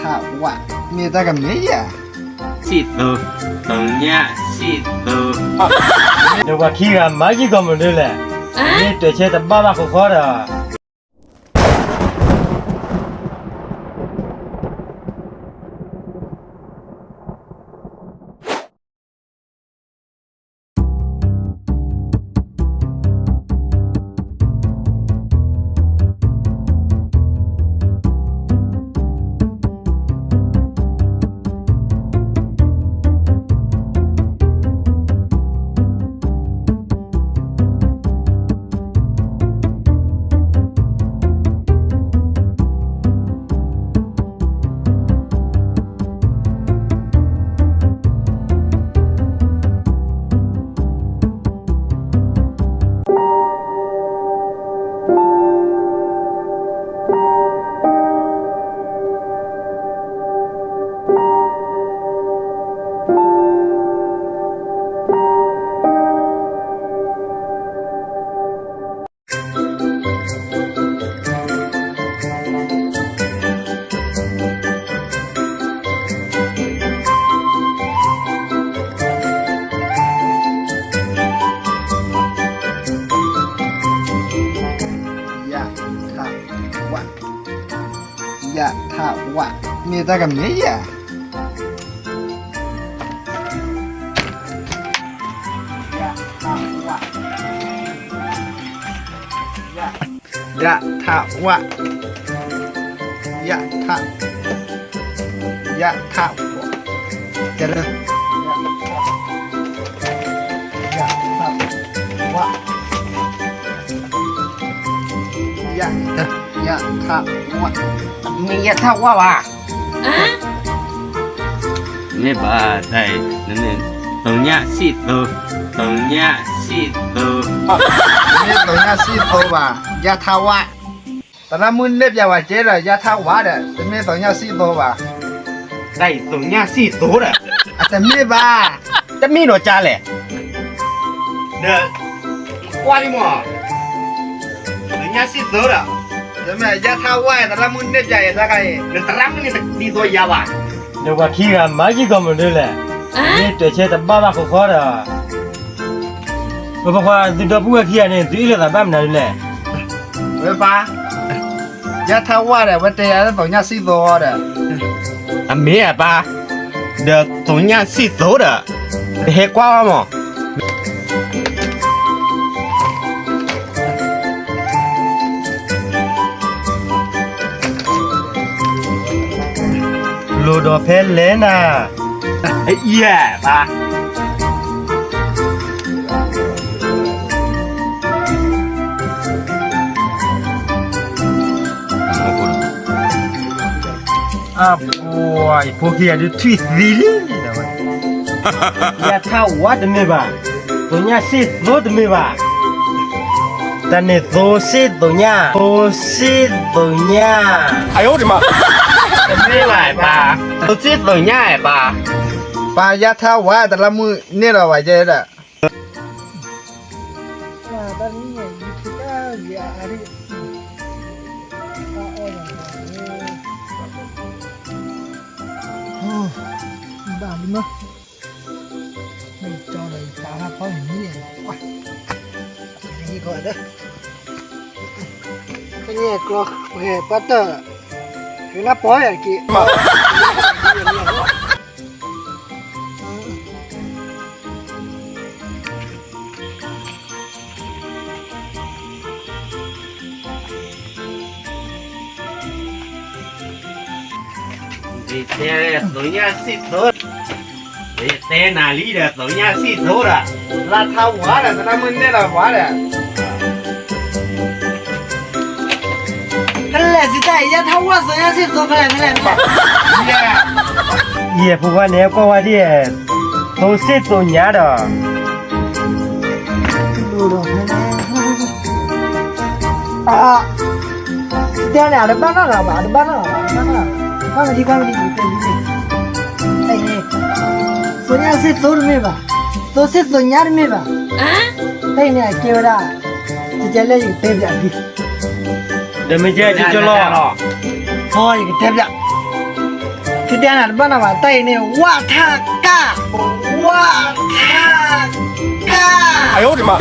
ထ ဝ မ့ၢ်တၢ်ကမ့ၢ်ယၤ, စံၣ်သိ, သုးညၣ်စံၣ်သိ, ဒီးပှၤခံဂၤမၤယံာ်ကီးမနုၤလဲၣ်, မ့ၢ်တွဲးဆၢတဘၣ်ဘၣ်ဃီဃီဒီး ယ ထ ဝ ယ ထ ဝ မ့ၢ်တၢ်ကမ့ၢ်ယၤ, ယ ထ ဝ ယ ယ ထ ဝ ယ ထ ယ ထ ဝ ကဲလၢ ယ ထ ဝ ယ ယ ထ ဝ မ့ၢ်ယ ထ ဝ ဘၣ်. မ့ၢ်ဘၣ်တၢ်အံၤ, နမ့ၢ်သုးညၣ်စံၣ်သိ, သုးညၣ်စံၣ်သိ, တမ့ၢ်သုးညၣ်စံၣ်သိဘၣ်, ယ ထ ဝ, သရၣ်မုၣ်နဲၣ်ပျးဝဲကဲဒီး ယ ထ ဝ ဒီး တမ့ၢ်သုးညၣ်စံၣ်သိဘၣ်. တၢ်အံၤသုးညၣ်စံၣ်သိဒီး အတမ့ၢ်ဘၣ်. တမ့ၢ်ဒီးကါလဲၣ်. ဒီး ကွၢ်ဒံးမး, သုးညၣ်စံၣ်သိဒီး တမ့ၢ် ယ ထ ဝ သရၣ်မုၣ်နဲၣ်ပျးအံၤတခါအံၤ နသရၣ်မုၣ်န့ၣ်တဒ်သိးယၤဘၣ်. ဒီးပှၤခံဂၤမၤယံာ်ကီးမနုၤလဲၣ်, မ့ၢ်တွဲးဆၢတဘၣ်ဘၣ်ဃီဃီဒီး ပပှၤသုဒီပုၢ်ဝဲၢ်ခံဂၤန့ၣ် သုအ့ၣ်လိာ်သးဘၣ်မနုၤလဲၣ်. ဝဲပၢ်, ယ ထ ဝ ဒီး ဝဲတဲယၤလၢသုးညၣ်စံၣ်သိဒီး အမ့ၢ်အပၢ်, ဒီးသုးညၣ်စံၣ်သိဒီး ပဟဲကွၢ်အီၤမး. လိၣ်ဒီးဖဲလဲၣ်နၤ, ယဲၢ်ပၢ်. အပှၤ ယဖိခံဂၤဒုးထွံၣ်သံလံ, ယ ထ ဝ တမ့ၢ်ဘၣ်, သုးညၣ်စံၣ်သိတမ့ၢ်ဘၣ်, တၢ်န့ၣ်သိစ့ၣ်သုးညၣ်, သိစ့ၣ်သုးညၣ်, တမ့ၢ်ဘၣ်ပၢ်, သိစ့ၣ်သုးညၣ်ပၢ်, ပၢ် ယ ထ ဝ သရၣ်မုၣ်နဲၣ်လီၤဝဲကဲဒီး ဘၣ်လီၤမး, မ့ၢ်ကၠီဒီးယပာ်ဖးဖီမ့ၤန့ၣ်, ကန့ၣ်ကျီ, ပှဲၤပှၤတၢၢ်, ဂ့ၤလၢပီၢ်ယၤတက့ၢ်. ယတဲသုးညၣ်စံၣ်သိ, ယတဲနၤလံဒီးသုးညၣ်စံၣ်သိဒီး, လၢထါဝါဒီး သရၣ်မုၣ်နဲၣ်လီၤဝါဒီး ဖဲလဲၣ်စံးတၢ်အံၤ ယဲၢ်ထါဝါ သုးညၣ်စံၣ်သိ ဖဲလဲၣ်ဖဲလဲၣ်, ယဲၢ်ဖိခွါန့ၣ် ကွၢ်ဝဲဒ် သိစ့ၣ်သိညါဒီး တဲန့ၣ် အတဘၣ်နီၢ်ဂၤဘၣ်, အတဘၣ်နီၢ်ဂၤဘၣ်, အတဘၣ်နီၢ်ဂၤဘၣ်, ကွၢ်မ့ၢ်ဒံ ကွၢ်မ့ၢ်ဒံ သုးညၣ်စံၣ်သိတမ့ၢ်ဘၣ်, သိစ့ၣ်သိညါတမ့ၢ်ဘၣ်, ဖဲအံၤန့ၣ် အကဲဝဲဒၣ် ကကဲလၢယကတဲပျးသု, ဒီးမ့ၢ်ကဲကကလီၤ, ဟီ ယကတဲပျး, တဲနၤတဘၣ်နီၤဘၣ် တၢ်အံၤန့ၣ် ဝၣ်ထၣ်ကၢ်, ဝၣ်ထၣ်ကၢ်, အၢ မး,